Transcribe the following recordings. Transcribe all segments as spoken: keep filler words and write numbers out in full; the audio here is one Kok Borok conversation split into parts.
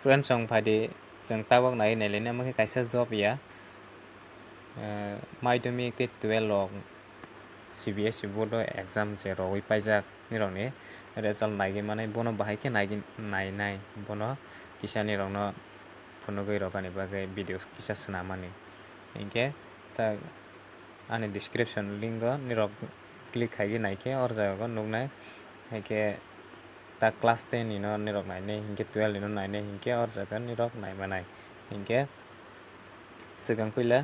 Friends, chwng phaidi, chwng tabuk nai nailaina, omo khe kaisa job ya. Eh, madhyamik tei twelve rok C B S E board o exam je rogwi paijak nirokni result naigwi manai, bono bahai khe naigwi nainai, bono kisa nirokno phunugwi rwgani bagwi video kisa swnamani. Hinkhe ta ani description link o nirok click khaigwi naikhe or jaga o nuknai, haikhe ta class ten ni no nirok nainai hinkhe twelve ni no nainai hinkhe or jaga nirok naimanai. Hinkhe swkang puila,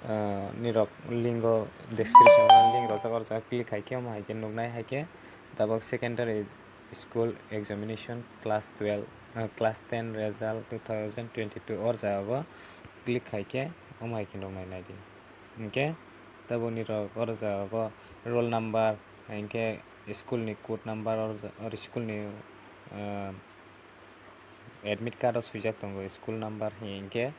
ah, nirok link o description o link rojak or jaga click khaikhe omo haikhe nuknai haikhe tabuk secondary school examination class twelve, ah, class ten result two thousand twenty-two or jaga o click khaikhe omo haikhe nuknai naidi. Hinkhe tabuk nirok or jaga o roll number, hinkhe school ni code number or ja-, or school ni, ah, admit card o swijak tongo school number hinkhe,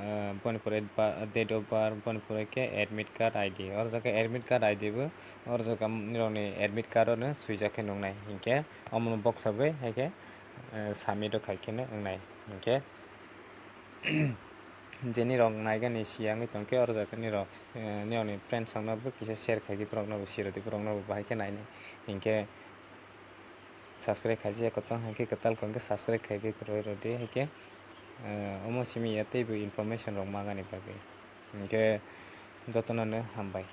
ah, boni pore ba-, date of birth, boni pore khe admit card I D. Or jaga admit card I D bo, or jaga nirokni admit card o no swijak khe nuknai hinkhe omono boksagwi haikhe, ah, submit o khaikhe no wngnai hinkhe. Je nirok naigani siyangwi tongkhe or jaga nirok, eh, nirokni friends rokno bo kisa share khaikhe borokno bo sirodi, borokno bo bahai khe nainai. Hinkhe subscribe khaijak ya kotor hinkhe kwtal khe subscribe khaikhe kwrwi rwdi hinkhe, eh, omo simi ya teibo information rok mangani bagwi. Hinkhe jotono no hambai.